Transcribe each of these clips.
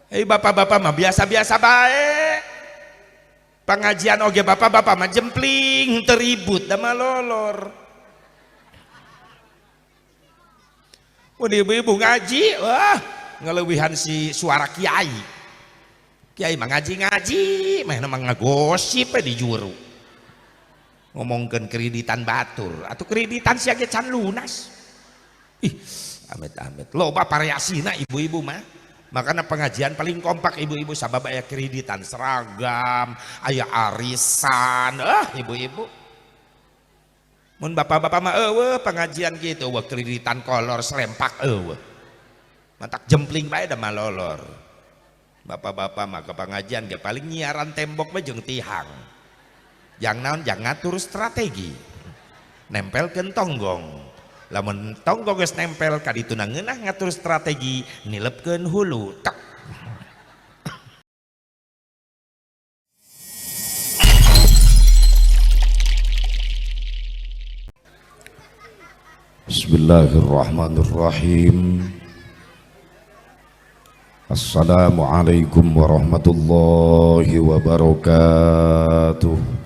Bapak-bapak mah biasa-biasa bae. Pengajian oge bapak-bapak mah jempling, teribut da mah lolor. Mun ibu-ibu ngaji, wah, ngeleuwihan si suara kiai. Kiai mah ngaji-ngaji, mah mah ngagosip di juru. Ngomongkeun kreditan batur, atuh kreditan sia ge can lunas. Ih, amit-amit. Loba variasina ibu-ibu mah. Makanya pengajian paling kompak ibu-ibu sabab aya kreditan seragam, aya arisan, ibu-ibu. Mun bapak-bapak mah eueuh pengajian gitu, eueuh kreditan kolor serempak eueuh. Matak jempling bae da malolor. Bapak-bapak mah ke pengajian ge paling nyiaran tembok bae jeung tihang. Jang naon jang ngatur strategi. Nempelkeun tonggong. Lamun tonggong geus nempel ka ditu ngeunah ngatur strategi nilepkeun hulu tek. Bismillahirrahmanirrahim. Assalamualaikum warahmatullahi wabarakatuh.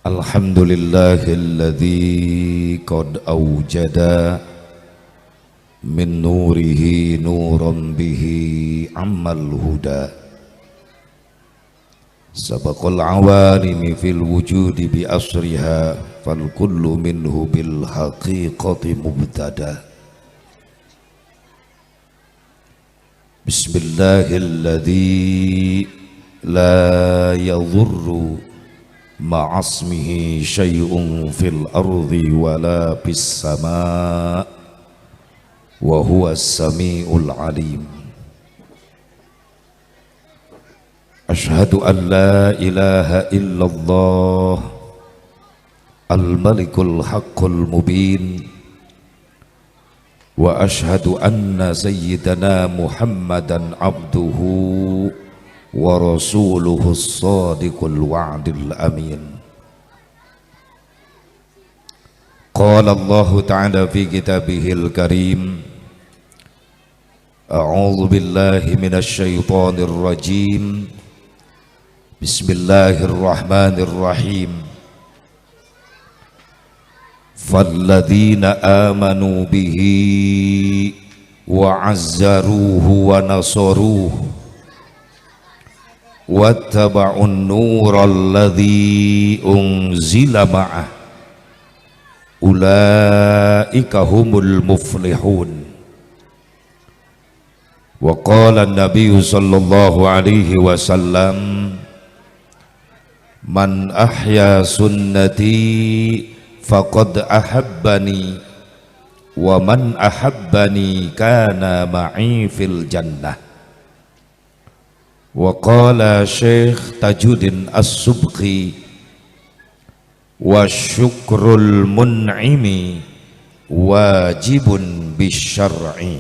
Alhamdulillahilladzi qad awjada min nurihi nuran bihi ammal huda sabaqal awalimi fil wujudi bi asriha fal kullu minhu bil haqiqati mubtada. Bismillahilladzi la yadhurru ma'asmihi syai'un fil ardi wala fis sama' wa huwa as-sami'ul alim. Ashhadu an la ilaha illallah al-malikul haqqul mubin wa ashhadu anna sayyidana Muhammadan abduhu wa rasuluhu as-sadiqul wa'dil amin. Qala Allahu ta'ala fi kitabihil karim, a'udzu billahi minasy syaithanir rajim. Bismillahirrahmanirrahim. Falladzina amanu bihi wa 'azzaruhu wa nasaruhu wattaba'un nural ladzi unzila ma'ah ulaika humul muflihun. Wa qala an-nabiy sallallahu alaihi wasallam, man ahya sunnati faqad ahabbani wa man ahabbani kana ma'i fil jannah. Wa qala Syekh Tajuddin As-Subqi, wa syukrul mun'imi wajibun bisyar'i.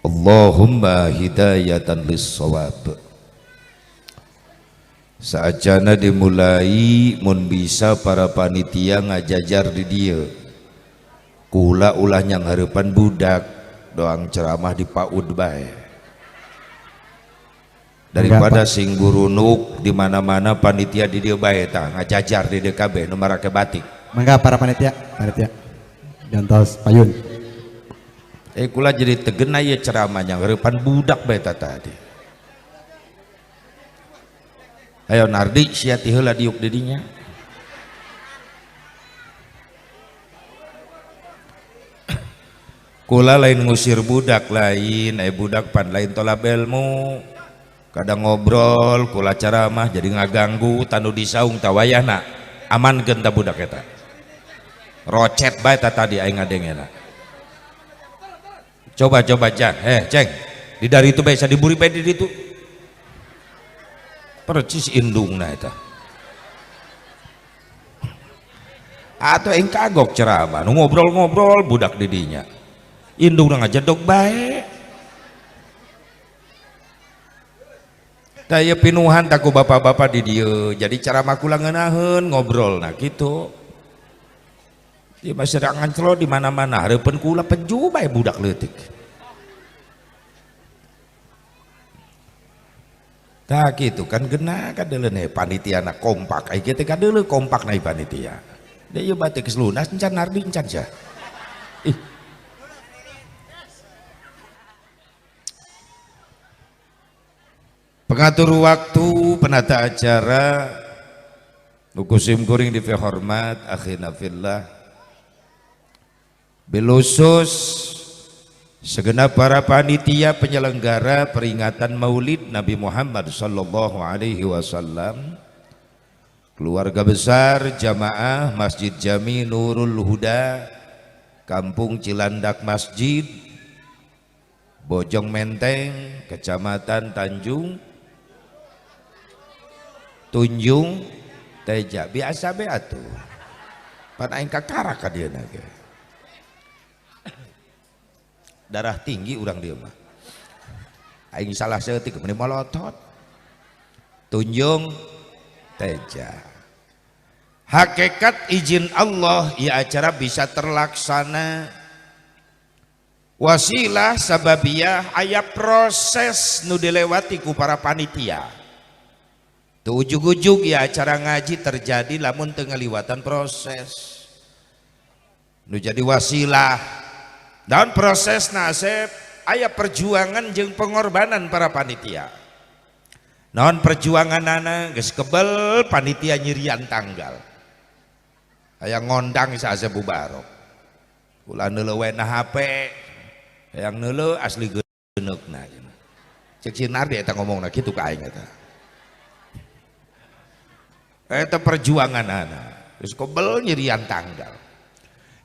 Allahumma hidayatan lis-shawab. Saacana dimulai mun bisa para panitia ngajajar di dieu. Kula ulah nyang hareupan budak doang ceramah di PAUD bae. Daripada sing gurunuk di mana-mana panitia di dieu bae tah ngajajar di dieu kabeh nu marake batik. Mangga para panitia, panitia. Jantos payun. Kula jadi tegena ieu ceramah nyang hareupan budak bae tah tadi. Ayo Nardi sia ti heula diuk di dinya. Kula lain ngusir budak lain, budak pan lain tolab ilmu. Kadang ngobrol kula ceramah jadi ngaganggu tanu disaung tawayahna amankeun ta budak eta. Rocet bae ta tadi aing ngadengena. Coba-coba cang, ceng di dari itu bae diburi bae di ditu. Percis indungna eta. Atau aing kagok ceramah nu ngobrol-ngobrol budak di dinya. Indungna ngajedog bae. Daya pinuhan taku bapak-bapak di dieu jadi ceramah kula ngeunaheun ngobrol nah gitu. Di masyarakat nganclo di mana-mana hareupeun kula peju bae budak leutik. Tah kitu kan geuna kadeuleuh panitiana kompak. Ai kieu teh kadeuleuh kompak na panitia. Da ieu batik geus lunas encan nardi encan sia. Ih. Pengatur waktu, penata acara, nukusim kuring dihormat, akhina fillah. Bilusus segenap para panitia penyelenggara peringatan Maulid Nabi Muhammad sallallahu alaihi wasallam, keluarga besar jamaah Masjid Jami Nurul Huda, Kampung Cilandak Masjid, Bojong Menteng, Kecamatan Tanjung Tunjung Teja. Biasa be atuh. Pan aing kakara ka dieuna ge. Darah tinggi urang dieu mah. Aing salah saeutik meuni molotot. Tunjung Teja. Hakikat izin Allah ya acara bisa terlaksana. Wasilah sababiyah aya proses nu dilewati ku para panitia. Tuh ujug-ujug ya acara ngaji terjadi lamun teu ngaliwatan proses. Nu jadi wasilah. Dan proses nasib aya perjuangan jeung pengorbanan para panitia. Naon perjuanganana geus kebel panitia nyirian tanggal. Aya ngondang si Asep Mubarok. Ulah neuleuh we na HP. Yang neuleuh asli geuneukna. Cek si Nardi eta ngomongna kitu ka aing eta. Eta perjuanganana. Geus kebel nyirian tanggal.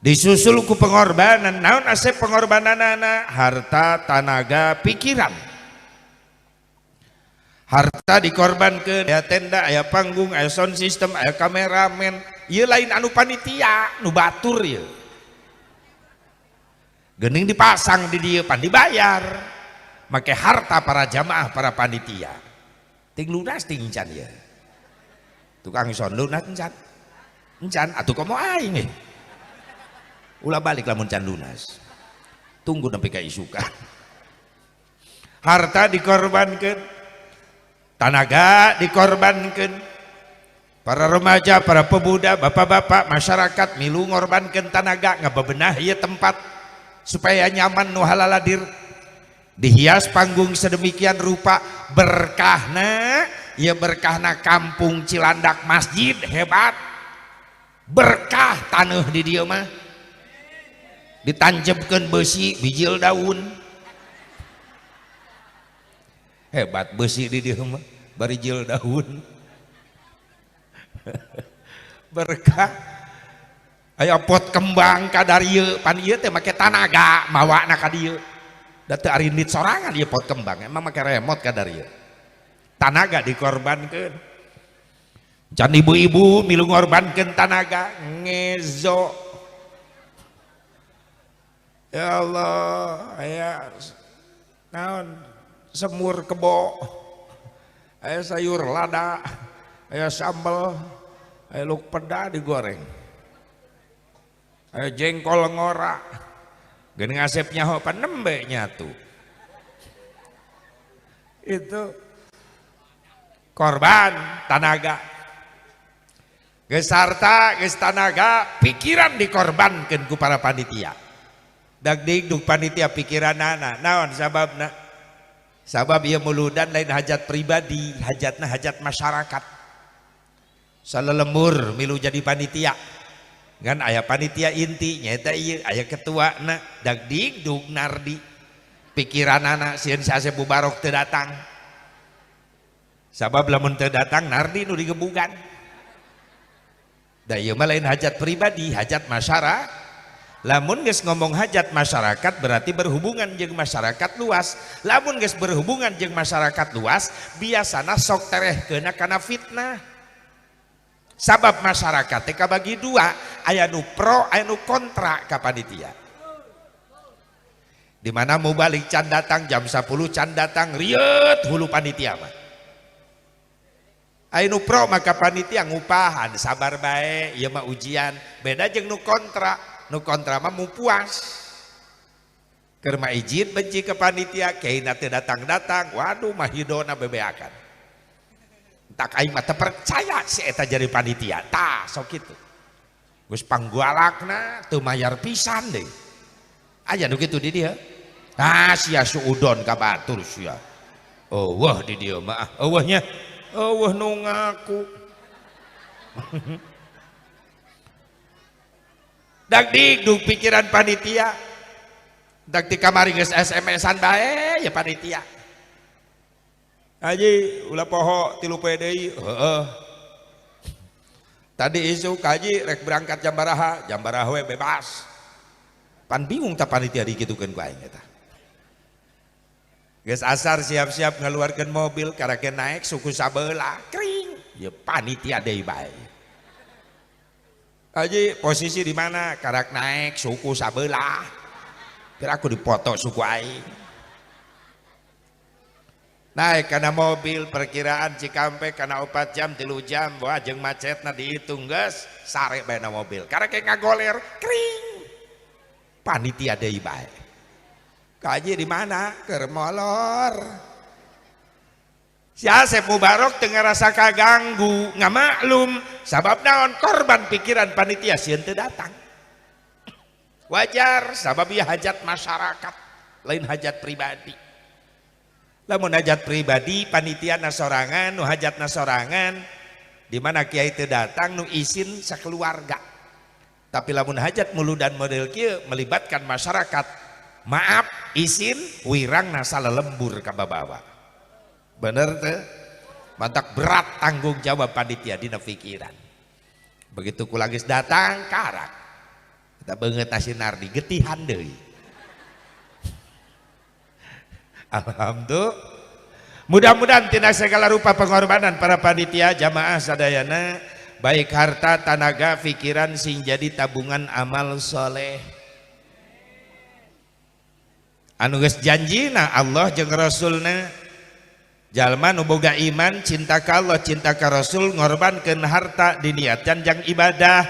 Disusul ku pengorbanan. Naon asep pengorbananana? Harta, tanaga, pikiran. Harta dikorbankeun, aya tenda, aya panggung, aya sound system, aya kameramen. Ieu lain anu panitia, nu batur ieu. Geuning dipasang di dieu pan dibayar. Make harta para jamaah, para panitia. Ting lunas ting encan ieu. Tukang sound lunas encan. Encan atuh komo aing eh. Ulah balik lamun can lunas. Tunggu sampai ka isukan. Harta dikorbankan, tanaga dikorbankan. Para remaja, para pemuda, bapak-bapak, masyarakat milu ngorbankan tanaga ngabebenah ieu tempat supaya nyaman nu halaladir. Dihias panggung sedemikian rupa, berkahna ya berkahna kampung Cilandak Masjid hebat. Berkah taneuh di dieu mah. Ditanjepkeun besi bijil daun. Hebat besi di dieu mah barijil daun. Berkah aya pot kembang kadarieu pan ieu teh make tanaga mawana ka dieu. Da teu arindit sorangan ieu pot kembang emang make remote kadarieu. Tanaga dikorbankeun. Can ibu-ibu milu ngorbankeun tanaga ngezo. Ya Allah, aya naon semur kebo, aya sayur lada, aya sambel, aya luk peda digoreng, aya jengkol ngora, geuning asep nyaho pan nembe nyatu. Itu korban tanaga, geus harta, geus tanaga, pikiran dikorbankeun ku para panitia. Dagdikduk panitia pikiranana naon sababna? Sabab ieu muludan lain hajat pribadi, hajatna hajat masyarakat. Salelembur milu jadi panitia. Ngan aya panitia inti nyaeta ieu aya ketuana dagdikduk nardi. Pikiranana sieun si Asep Mubarok teu datang. Sabab lamun teu datang nardi nu digebugan. Da ieu mah lain hajat pribadi, hajat masyarakat. Lamun geus ngomong hajat masyarakat berarti berhubungan jeung masyarakat luas. Lamun geus berhubungan jeung masyarakat luas biasana sok terehkeuna kana fitnah. Sabab masyarakat teh kabagi dua, aya nu pro, aya nu kontra ka panitia. Di mana mau balik can datang jam 10 can datang rieut hulu panitia mah. Aya nu pro maka panitia ngupahan sabar bae ieu mah ujian. Beda jeung nu kontra. Nu kontra mah mupuas. Keur mah izin benci ke panitia, kiaina teu datang-datang, waduh mah hidona bebeakan. Tak aing mah teu percaya si eta jadi panitia. Tah sok kitu. Geus panggualakna teu mayar pisan deui. Aya nu kitu di dieu. Tah sia suudon ka batur sia. Eueuh di dieu mah, eueuh nya. Eueuh nu ngaku. Dagdikduk pikiran panitia. Dak di kamari geus SMS-an bae ya panitia. Haji ulah poho 3 poe deui. Heeh. Tadi isuk haji rek berangkat jam baraha, jam baraha we bebas. Pan bingung ta panitia dikitukeun ku aing eta. Geus asar siap-siap ngaluarkeun mobil karake naik suku sabelah kring. Ya panitia deui bae. Haji posisi di mana? Karak naik suku sabelah. Kira aku dipoto suku aing. Naik karena mobil perkiraan Cikampek karena 4 jam 3 jam wah jeung macetna dihitung geus sare bae na mobil. Karek ngagoler kring. Panitia deui bae. Kaji di mana? Keur molor. Si Asep Mubarok teu ngarasa kaganggu, ngamaklum sabab naon korban pikiran panitia sieun teu datang. Wajar sabab ieu hajat masyarakat, lain hajat pribadi. Lamun hajat pribadi panitia nasorangan, nu hajat nasorangan, di mana kiai teu datang nu isin sakeluarga. Tapi lamun hajat muludan model kieu melibatkan masyarakat, maaf isin wirang nasa lelembur ka babawa. Bener teu? Mantak berat tanggung jawab panitia dina pikiran. Begitu kula geus datang karak. Kita beungeut sinar di getihan deui. Alhamdulillah. Mudah-mudahan tina segala rupa pengorbanan para panitia jamaah sadayana baik harta, tanaga, pikiran sing jadi tabungan amal soleh. Anu geus janjina Allah jeung Rasulna. Jalma nu boga iman, cinta ka Allah, cinta ka Rasul, ngorbankeun harta diniatkan jang ibadah.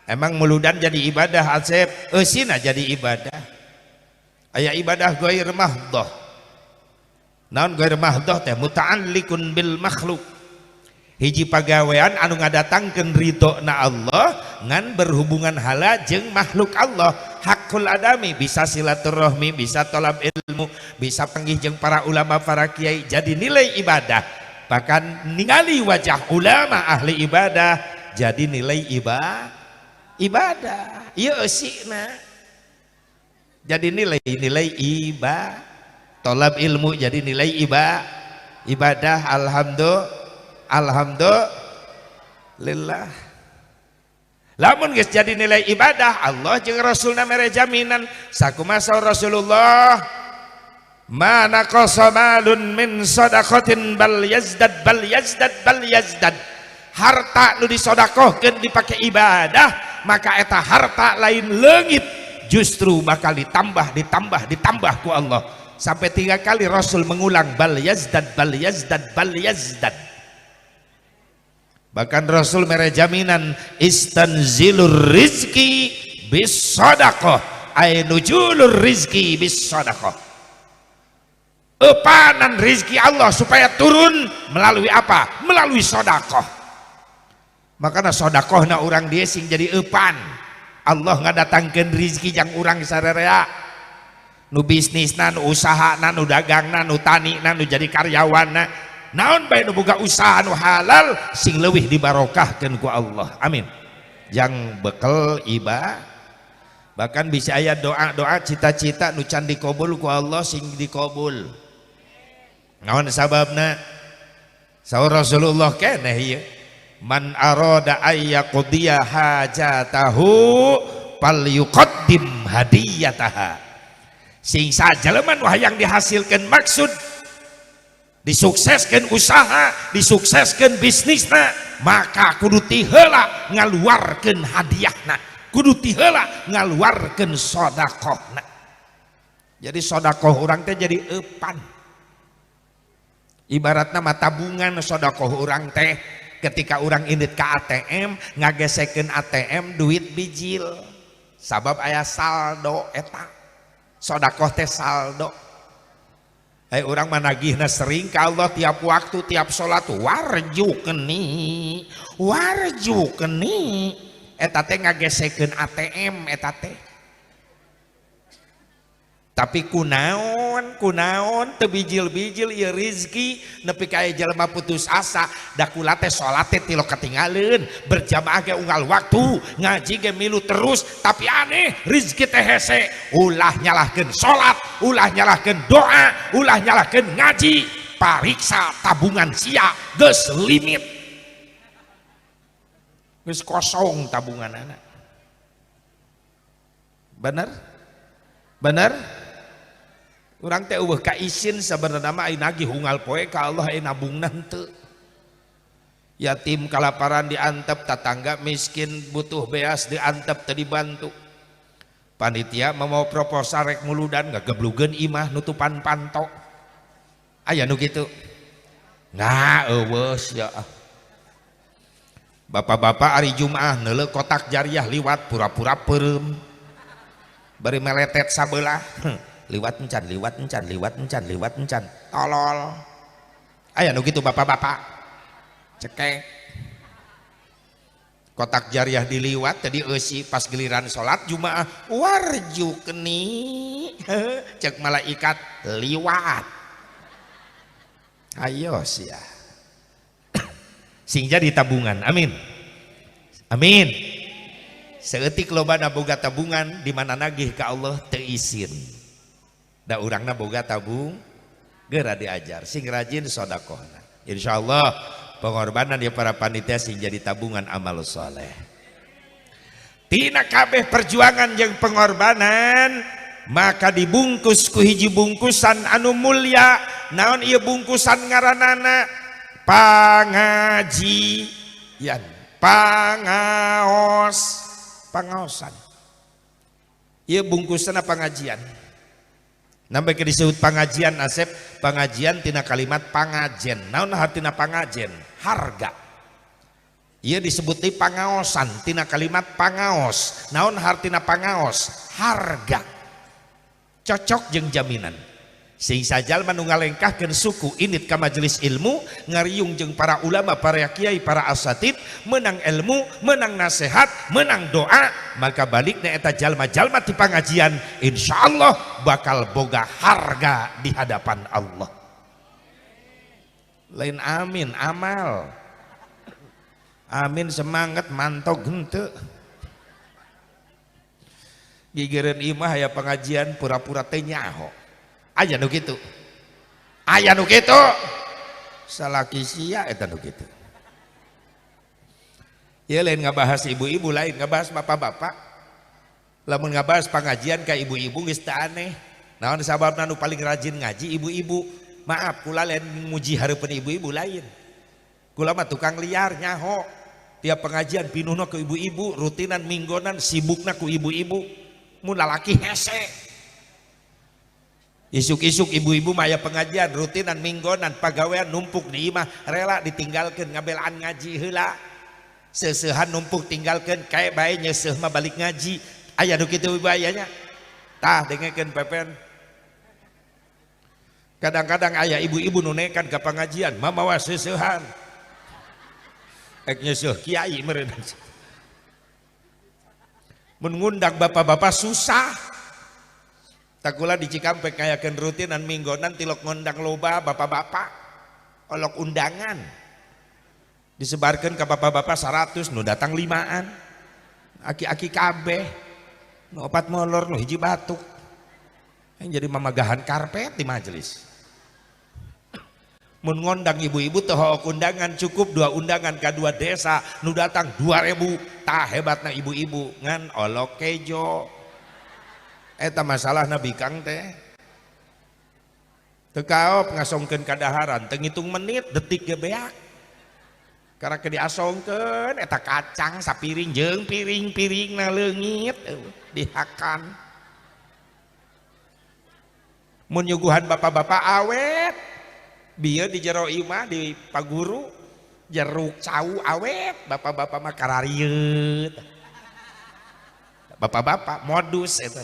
Emang muludan jadi ibadah asep, eusina jadi ibadah. Aya ibadah ghair mahdhah. Naon ghair mahdhah teh muta'alliqun bil makhluk. Hiji pagawean anu ngadatangkeun ridhona Allah ngan berhubungan hala jeung makhluk Allah. Hakul adami bisa silaturahmi, bisa tolab ilmu, bisa panggih jeung para ulama, para kiai jadi nilai ibadah. Bahkan ningali wajah ulama ahli ibadah jadi nilai ibadah. Ieu eusina jadi nilai-nilai ibadah. Tolab ilmu jadi nilai ibadah. Alhamdulillah. Lamun geus jadi nilai ibadah, Allah jeung Rasulna mere jaminan. Sakumaha Rasulullah, ma naqasa malun min sadaqatin bal yazdad bal yazdad bal yazdad. Harta nu disodakohkeun dipake ibadah, maka eta harta lain leungit, justru bakal ditambah ditambah ditambah ku Allah. Sampai 3 kali Rasul mengulang bal yazdad bal yazdad bal yazdad. Bahkan Rasul mere jaminan istanzilur rizki bis sadaqah ay nujulur rizki bis sadaqah. Epanan rizki Allah supaya turun melalui apa? Melalui sedekah. Makanya sedekahna urang dia sing jadi epan. Allah ngadatangkeun rizki jang urang sarerea. Nu bisnisna, nu usahana, nu dagangna, nu tanina, nu jadi karyawanna. Naon bae nu boga usaha nu halal sing leuwih dibarokahkeun ku Allah. Amin. Jang bekel iba. Bahkan bisa aya doa-doa cita-cita nu can dikabul ku Allah sing dikabul. Naon sababna? Saur Rasulullah keneh ieu. Man arada ayyaqdiya hajatahu falyuqaddim hadiyataha. Sing sajelema nu hayang dihasilkeun maksud, disukseskeun usaha, disukseskeun bisnisna, maka kudu ti heula ngaluarkeun hadiahna, kudu ti heula ngaluarkeun sedekahna. Jadi sedekah urang teh jadi eupan. Ibaratna mah tabungan sodakoh urang teh ketika urang indit ke ATM, ngagesekeun ATM duit bijil sabab aya saldo. Eta sodakoh teh saldo. Urang mah nagihna sering ka Allah, tiap waktu, tiap salat, warzuqni, warzuqni. Eta teh ngagesekeun ATM eta teh. Tapi kunaon, kunaon teu bijil-bijil ieu rizki nepi ka aya jelema putus asa? Da kula teh salat teh tilok katinggaleun, berjamaah ge unggal waktu, ngaji ge milu terus, tapi aneh rizki teh hese. Ulah nyalahkeun salat, ulah nyalahkeun doa, ulah nyalahkeun ngaji. Pariksa tabungan sia, geus limit, geus kosong tabungan anak. Bener, bener. Urang teh euweuh kaisin sabenerna mah. Ai nagih unggal poe ka Allah, ai nabungna henteu. Yatim kalaparan diantep, tatangga miskin butuh beas diantep, teu dibantu. Panitia mau proposal rek muludan, ngageblugeun imah nutupan panto. Aya nu kitu? Nah, euweuh sia. Bapak-bapak ari Jumaah neuleuh kotak jariah liwat, pura-pura peureum bari meletet sabelah, liwat encan, liwat encan, liwat encan, liwat encan. Tolol. Aya nu kitu? Bapak-bapak cekek kotak jariah diliwat tadi eusi. Pas giliran salat Jumaah, warzuqni, cek malaikat, liwat. Ayo sia, sing jadi tabungan. Amin, amin. Seetik loba boga tabungan di mana nagih ke Allah teu isin. Da urangna boga tabung, geura diajar sing rajin sodakohna. Insyaallah pengorbanan ya para panitia sing jadi tabungan amal soleh. Tina kabeh perjuangan yang pengorbanan, maka dibungkus ku hiji bungkusan anu mulia. Naon ieu bungkusan? Ngaranana pangajian, pangaos, pangaosan. Ieu bungkusan pengajian. Sampai ke disebut pengajian, Asep? Pengajian tina kalimat pangajen. Naon hartina pangajen? Harga. Ieu disebut di pangaosan tina kalimat pangaos. Naon hartina pangaos? Harga. Cocok jeung jaminan. Sing sajalma nu ngalengkahkeun suku indit ka majelis ilmu, ngariung jeung para ulama, para kiai, para asatid, menang ilmu, menang nasihat, menang doa, maka balikna eta jalma-jalma ti pangajian insyaallah bakal boga harga di hadapan Allah. Lain amin, amal. Amin semangat, mantog henteu. Gigireun imah aya pengajian, pura-pura teh nyaho. Aya nu kitu? Aya nu kitu? Salaki sia eta nu kitu. Ya, lain ngabahas ibu-ibu, lain ngabahas bapak-bapak. Lamun ngabahas pengajian ka ibu-ibu geus teu aneh. Naon sababna? Nu paling rajin ngaji ibu-ibu. Maaf, kula lain muji hareupeun ibu-ibu, lain. Kula mah tukang liar, nyaho. Tiap pengajian pinuhna ku ibu-ibu, rutinan minggonan sibukna ku ibu-ibu. Mun lalaki hese. Isuk-isuk ibu-ibu maya pengajian, rutinan minggonan, pagawean numpuk di imah rela ditinggalkan, ngabelaan ngaji heula. Seusehan numpuk tinggalkan, kayak bae nyeuseuh mah balik ngaji. Aya nu kitu ibu ayanya? Tah, dengekeun pepen. Kadang-kadang aya ibu-ibu nu nekan ke pengajian mamawa seusehan, ek nyeuseuh kiai meureun. Mun ngundang bapak-bapak susah. Takula di Cikampek ngayakeun rutinan minggonan, tilok ngundang loba bapak-bapak. Olok undangan disebarkan ke bapak-bapak 100, nu datang limaan, aki-aki kabeh, nu opat molor, nu hiji batuk, yang jadi mamagahan karpet di majelis. Mun ngondang ibu-ibu teh undangan cukup dua undangan ke dua desa, nu datang 2000. Tah, hebatna ibu-ibu, ngan olok kejo. Eta masalah bikang teh teu kaop ngasongkeun kadaharan, teu ngitung menit, detik ge beak. Karena ke diasongkeun eta kacang sapiring jeung piring-piringna leungit dihakan. Mun nyuguhan bapak-bapak awet. Bieu di jero imah di paguru jeruk cau awet, bapak-bapak mah kararieut. Bapak-bapak modus eta.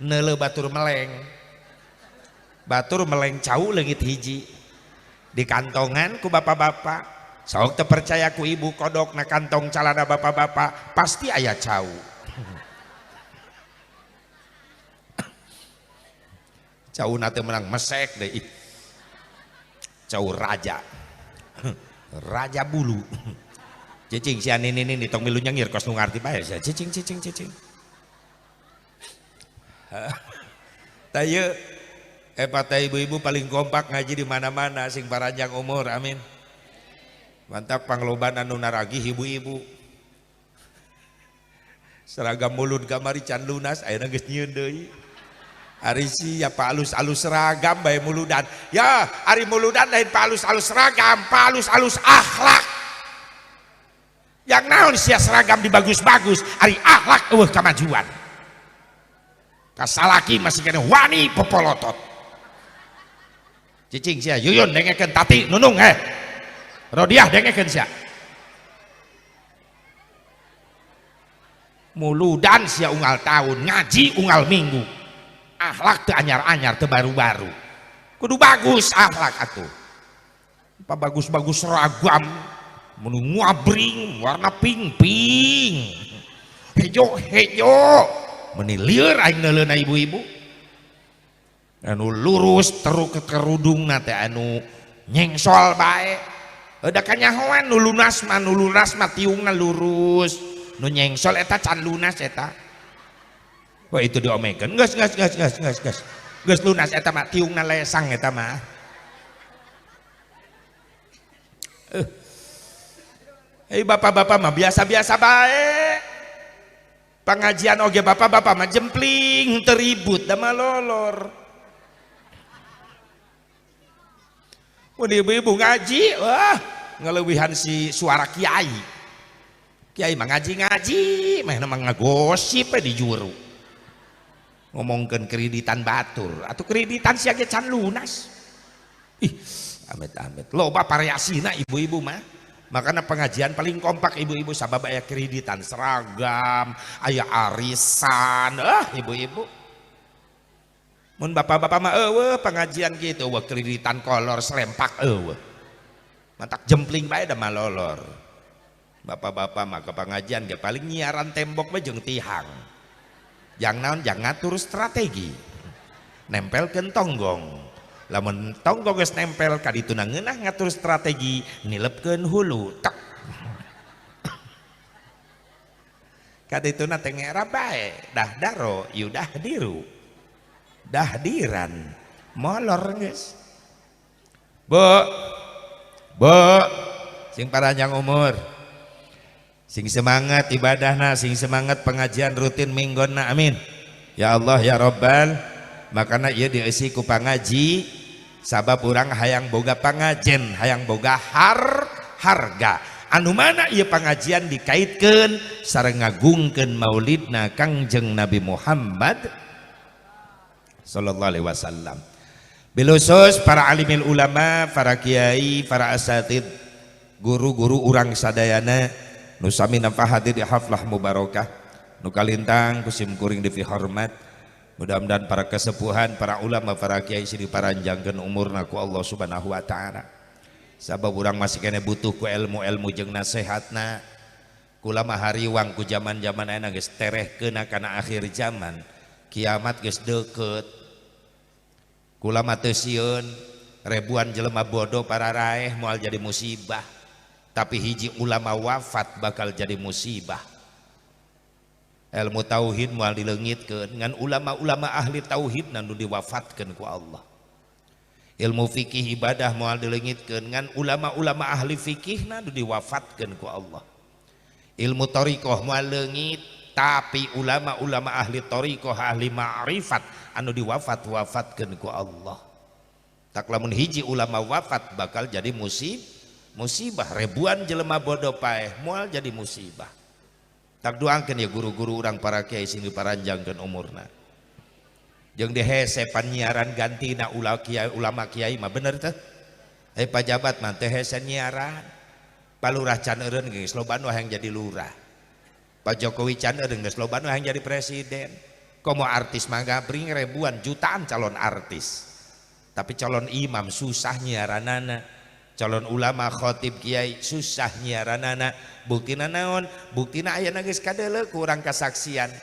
Neuleuh batur meleng. Batur meleng cau leungit hiji. Di kantongan ku bapak-bapak. Sok teu percaya ku ibu kodok na kantong calana bapak-bapak pasti aya cau. Cau na teu menang mesek deui. Cau raja. Raja bulu. Cicing sia nini tong milu nyengir kos nu ngarti bae sia. Cicing cicing cicing. Tah ieu eta ibu-ibu paling kompak ngaji di mana-mana sing paranjang umur, amin. Mantap pangloban anu naragih ibu-ibu. Seragam mulud kamari can lunas ayeuna geus nyieun deui. Ari sia pa alus-alus seragam bae muludan. Ya, ari muludan lain pa alus-alus seragam, pa alus-alus akhlak. Yang naon sia seragam dibagus-bagus, ari akhlak eueuh kamajuan. Kasalaki masih kena wani popolotot. Cicing sia yuyun dengekeun tati nunung heh. Rodiah dengekeun sia. Muludan sia unggal tahun, ngaji unggal minggu. Akhlak teu anyar-anyar teu baru-baru. Kudu bagus akhlak atuh. Pa bagus-bagus seragam, menu ngabring warna pink-pink. Hejo-hejo. Meni lieur aing neuleuna ibu-ibu. Anu lurus teruk ke kerudungna teh anu nyengsol bae. Da kanyahoan nu lunas mah nu lunas mah tiungna lurus. Nu nyengsol eta can lunas eta. Wah itu diomekeun. Geus geus geus geus geus geus. Geus lunas eta mah tiungna lesang eta mah. Hei bapak-bapak mah biasa-biasa bae. Pengajian oge bapak-bapak mah jempling teu ribut da mah lolor. Mun ibu-ibu ngaji, wah ngeleuwihan si suara kiai. Kiai mah ngaji-ngaji, meh mah ngagosip di juru. Ngomongkeun kreditan batur, atuh kreditan sia ge can lunas. Ih, amit-amit. Loba variasina ibu-ibu mah. Makanya pengajian paling kompak ibu-ibu sabab aya kreditan seragam, aya arisan, ibu-ibu. Mun bapak-bapak mah eueuh pengajian gitu, eueuh kreditan kolor selempak eueuh. Matak jempling bae da mah lolor. Bapak-bapak mah ke pengajian ge paling nyiaran tembok bae jeung tihang. Jang naon jang ngatur strategi. Nempelkeun tonggong. Lamun tonggong geus nempel ka dituna ngeunah ngatur strategi nilepkeun hulu tek. Ka dituna teh ngera bae, dah daro yudah diru. Dahdiran molor geus. Bu. Bu, sing paranjang umur. Sing semangat ibadahna, sing semangat pengajian rutin minggonna, amin. Ya Allah ya Rabbal. Makana ieu dieusi ku pangaji sabab urang hayang boga pangajen, hayang boga harga. Anu mana ieu pangajian dikaitkeun sareng ngagungkeun maulidna Kangjeng Nabi Muhammad sallallahu alaihi wasallam. Bilusus para alimil ulama, para kiai, para asatid, guru-guru urang sadayana nu sami nampa hadir di haflah mubarakah, nu kalintang ku sim kuring dipihormat. Mudah-mudahan para kesepuhan, para ulama, para kiai sini paranjangkeun umurna ku Allah Subhanahu wa taala. Sabab urang masih kene butuh ku ilmu-ilmu jeung nasehatna. Kula mah hariwang ku zaman-zaman ayeuna geus terehkeun kana akhir zaman. Kiamat geus deukeut. Kula mah teu sieun ribuan jelema bodoh para raeh moal jadi musibah. Tapi hiji ulama wafat bakal jadi musibah. Ilmu tauhid moal dileungitkeun ngan ulama-ulama ahli tauhid nu diwafatkeun ku Allah. Ilmu fikih ibadah moal dileungitkeun ngan ulama-ulama ahli fikih nu diwafatkeun ku Allah. Ilmu thariqah moal leungit tapi ulama-ulama ahli thariqah ahli ma'rifat anu diwafat-wafatkeun ku Allah. Tak lamun hiji ulama wafat bakal jadi musibah, ribuan jelema bodoh paeh moal jadi musibah. Tak doakeun ya guru-guru urang para kiai sing diparanjangkeun umurna. Jeung dihese panyiaran gantina ulama kiai mah bener teh. Pajabat mah teh hese nyiaran. Palurah can eureun geus loba nu hayang jadi lurah. Pak Jokowi can eureun geus loba nu hayang jadi presiden. Komo artis mah gabring ribuan jutaan calon artis. Tapi calon imam susah nyiaranana. Calon ulama khotib kiai susah nyiaranana. Buktina naon? Buktina ayeuna geus kadeuleu ku urang kasaksian.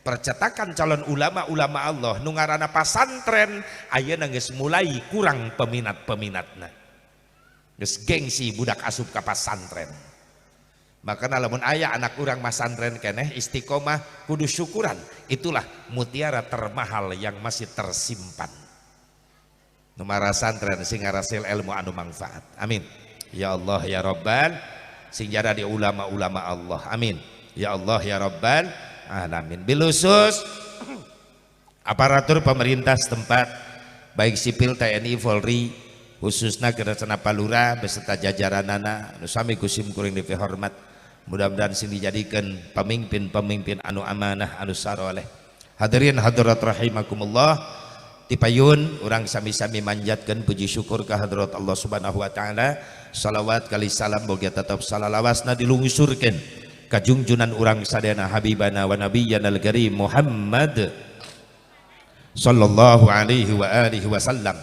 Percetakan calon ulama-ulama Allah nu ngaranna pasantren ayeuna geus mulai kurang peminat-peminatna. Geus gengsi budak asup ka pasantren. Makana lamun aya anak urang masantren keneh istiqomah kudu syukuran. Itulah mutiara termahal yang masih tersimpan. Nu marasantren sing ngarasil ilmu anu manfaat. Amin. Ya Allah ya Rabbal sing jadi ulama-ulama Allah. Amin. Ya Allah ya Rabbal alamin. Bilusus aparatur pemerintah setempat baik sipil TNI Polri khususnya Kedatangan Palura beserta jajaranana nu sami ku sim kuring dipihormat, mudah-mudahan sing dijadikan pemimpin-pemimpin anu amanah anu saroleh. Hadirin hadirat rahimakumullah, tipayun urang sami-sami manjatkeun puji syukur ka hadrat Allah Subhanahu wa taala. Salawat kali salam boga tetep salalawasna dilungsurkeun ka junjunan urang sadayana habibana wa nabiyyana al-karim Muhammad sallallahu alaihi wa alihi wasallam,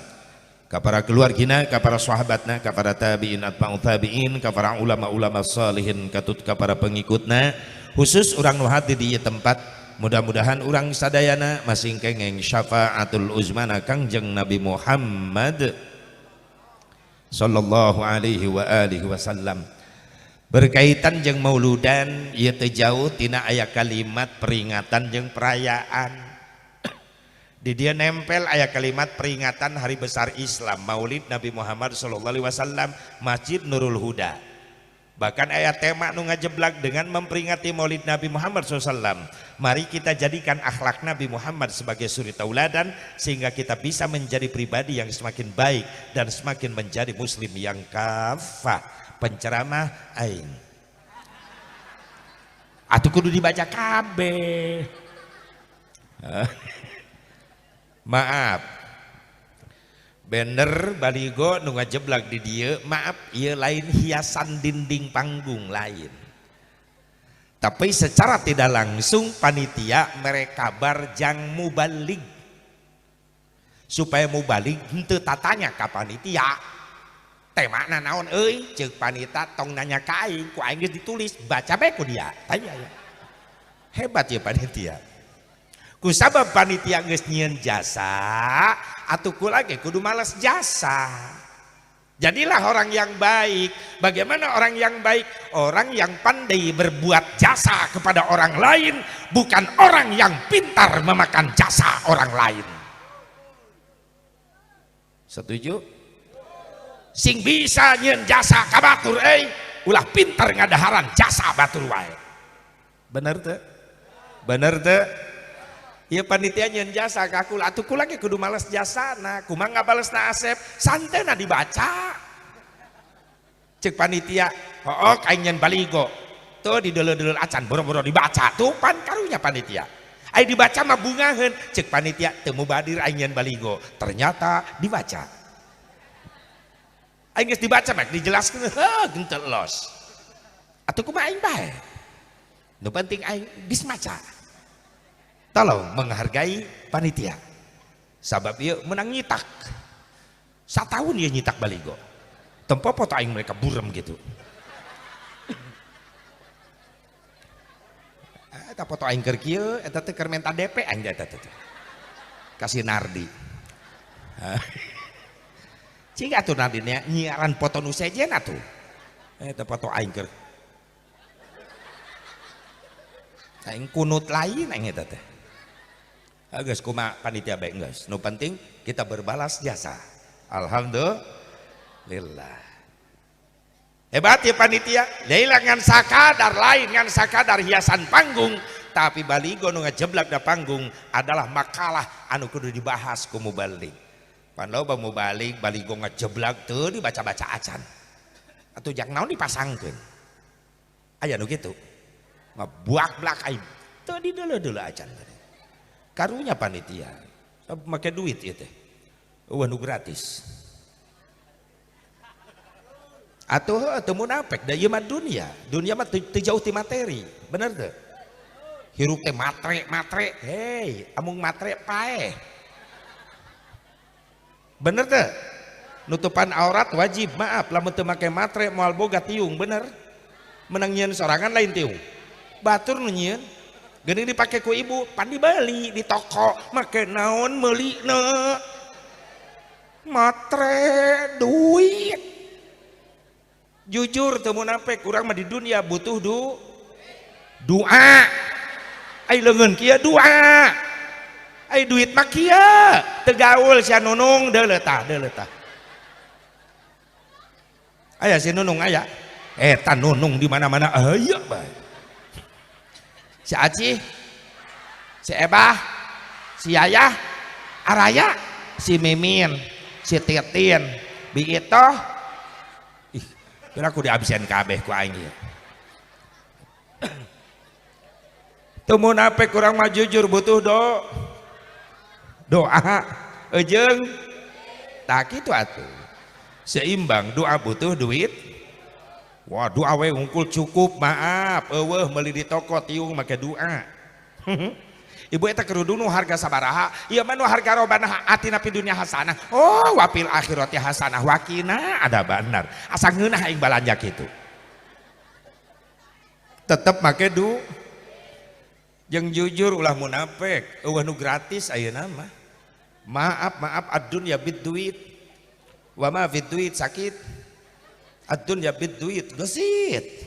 ka para keluargina, ka para sahabatna, ka para tabi'in atba'u tabi'in, ka para ulama-ulama salihin, katut ka para pengikutna, khusus urang nu hadir di ieu tempat. Mudah-mudahan urang sadayana masing kengeng syafaatul uzmana Kangjeng Nabi Muhammad sallallahu alaihi wa alihi wasallam. Berkaitan jeung mauludan ieu teu jauh tina aya kalimat peringatan jeung perayaan. Di dia nempel aya kalimat peringatan hari besar Islam Maulid Nabi Muhammad sallallahu alaihi wasallam Masjid Nurul Huda. Bahkan ayat tema nu ngajeblak dengan memperingati Maulid Nabi Muhammad SAW. Mari kita jadikan akhlak Nabi Muhammad sebagai suri tauladan sehingga kita bisa menjadi pribadi yang semakin baik dan semakin menjadi muslim yang kafah. Penceramah aing. Atuh kudu dibaca kabeh. Maaf. Banner baligo nu ngajeblak di dieu, maaf ieu lain hiasan dinding panggung lain. Tapi secara tidak langsung panitia mereka kabar jang mubalig. Supaya mubalig henteu tatanya ka panitia. Temana naon euy, ceuk panitia tong nanya ka aing, ku aing geus ditulis, baca bae ku dia. Tanya ya. Hebat ya panitia. Kusabab panitia geus nyieun jasa, atuh kula ge kudu males jasa. Jadilah orang yang baik. Bagaimana orang yang baik? Orang yang pandai berbuat jasa kepada orang lain, bukan orang yang pintar memakan jasa orang lain. Setuju? Sing bisa nyieun jasa ka batur euy, ulah pintar ngadaharan jasa batur wae. Bener teu? Bener teu? Ieu panitia nyieun jasa ka kula, atuh kula ge kudu males jasana, kumaha ngabalesna Asep, santena dibaca. Ceuk panitia, hooh aing nyieun baligo. Tuh dideuleu-deuleu acan boro-boro dibaca, tuh pan karunya panitia. Ai dibaca mah bungaheun, ceuk panitia teu mubadir aing nyieun baligo. Ternyata dibaca. Aing geus dibaca mah dijelaskeun, heuh gentel los. Atuh kumaha aing bae? Nu penting aing geus maca. Tolong menghargai panitia. Sabab ieu menang nyitak. Satahun ieu nyitak baligo. Tempo foto aing mereka burem gitu. Eta foto aing keur kieu, eta teh keur menta DP aing eta teh. Kasih Nardi. Cing atuh Nardi nya nyiaran foto nu sejen atuh. Eta foto aing keur. Aing kunut lain aing eta teh. Geus kumaha panitia bae geus. Nu penting kita berbalas jasa. Alhamdulillah. Hebat ya panitia. Laila ngan sakadar lain ngan sakadar hiasan panggung, tapi baligo nu ngajeblak da panggung adalah makalah anu kudu dibahas ku mubalig. Pan loba mubalig baligo ngajeblak teu dibaca-baca acan. Atuh jang naon dipasangkeun. Aya nu kitu. Ngabuak-blak aing teu dideuleu-deuleu acan. Karunya panitia, make duit ieu teh. Eueuh nu gratis. Atuh teu munafik da ieu mah dunia. Dunia mah teu jauh ti materi, bener teu? Hirup teh matre matre, hei, amung matre paeh. Bener teu? Nutupan aurat wajib, maaf lamun teu make matre moal boga tiung, bener? Menang nyieun sorangan lain tiung. Batur nu nyieun. Geuning dipake ku ibu, pan dibeli di toko, make naon meulina? Matre duit. Jujur teu munafik, urang mah di dunia butuh doa. Ai leungeun kieu doa. Ai duit mah kieu, teu gaul sia Nunung deuleu tah, deuleu tah. Aya si Nunung aya. Eta Nunung di mana-mana aya bae. Si Aci, si Ebah, si Yayah, Araya, si Mimin, si Titin, Bi Itoh. Ih, kira aku di absen kabeh ku aing ieu. Teu munafik urang mah jujur butuh doa eujeung tah kitu atuh. Seimbang doa butuh duit. Wah, doa we unggul cukup, maaf, eueuh meuli di toko tiung make doa. Ibu eta kerudung nu harga sabaraha, ieu mah nu harga robana atina fid dunya hasanah. Oh, wa fil akhirati hasanah wa qina adzabannar. Asa ngeunah aing balanja kitu. Tetep make du. Jeung jujur ulah munafik, eueuh nu gratis ayeuna mah. Maaf, maaf ad-dunya bid duit. Wa ma fid duit sakit. Ad-dunya bid duit gesit.